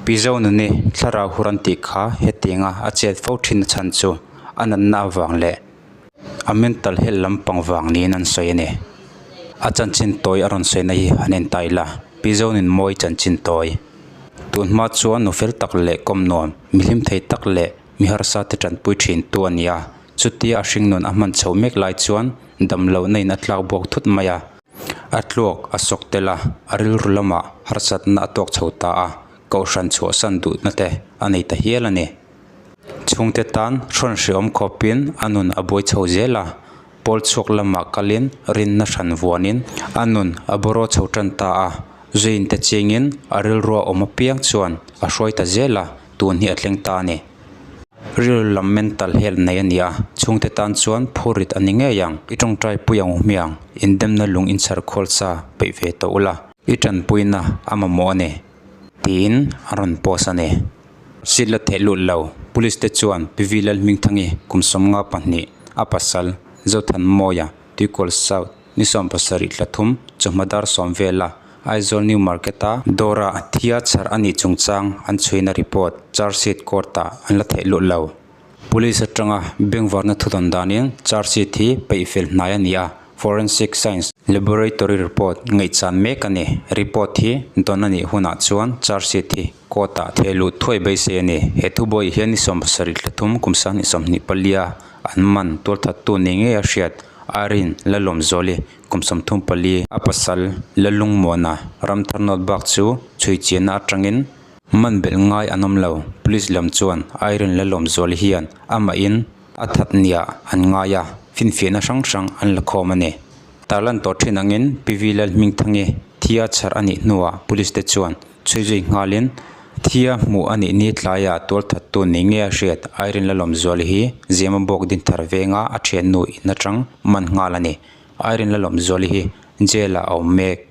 Pi Zonuni thlarau hur an tih kha hetianga a chet fo thin na chhan chu a natna avang leh a mental health lampang vang niin an sawi a ni. A chanchin tawi a rawn sawina hi han en ta ila Pi Zonunmawii chanchin tawi. Tun hma chuan nu fel tak leh kawm nuam, mi hlim thei tak leh mi harsa te tanpui thin tu a ni a, chutia a hringnun a hman chho mek lai chuan damlohna in a tlak buak thut mai a. A tluak a sawk tel a, a rilru lamah harsatna a tawk chho ta a, kohhran chhuahsan duhna te a nei ta hial a ni. Chhungte tan hrawn hrehawm khawpin a nun a buai chho zel a, pawl chhuak lamah kalin rinna hran vuanin a nun a bawraw chho tan ta a, zuiin te chingin a rilrua awm apiang chuan a hruai ta zel a, tun hi a thleng ta a ni. Rilru lam mental health nei a ni a, chhungte tan chuan phurrit a ni ngei ang. I tawngtai pui ang u hmiang, indemna lung inchhar khawl sa peih ve tawh ula. I tanpuina a mamawh a ni, tiin a rawn post a ni. Seat la theih lut lo, Police te chuan Pi V Lalhmingthangi kum 52, a pasal Zothanmawia, Tuikawl South, Ni 70 thla thum chawhma dar sawm vela Aizawl New Market-a dawrah thia chhar a nih chungchang an chhuina report charge sheet court-ah an la theih luh lo. Police atanga bengvarna thudawn danin charge sheet hi peih fel hnai a ni a, Forensic Science Laboratory report ngaihchan mek a ni. Report hi dawn a nih hunah chuan charge sheet hi court-ah theh luh thuai beisei a ni. He thubawiah hian ni 70 thla thum kum 2024 an man tualthattu ni ngei a hriat. Irene Lalawmzawli kum 34, a pasal Lalungmuana Ramthar Note bak chu chhui chianna atangin man belh ngai an awm lo. Police lam chuan Irene Lalawmzawli hian amahin a that niah an ngai a, finfiahna hrang hrang an la khawm a ni. Tarlan tawh thin angin PV Lalhmingthangi thia chhar a nih hnuah police te chuan Chhui zui nghalin, Thia hmuh a nih ni tlaiah tualthattu ni nge a hriat Irene Lalawmzuali hi Zemabawk Dinthar venga a thiannu in atang man nghal a ni. Irene Lalawmzuali hi jail ah a awm mek.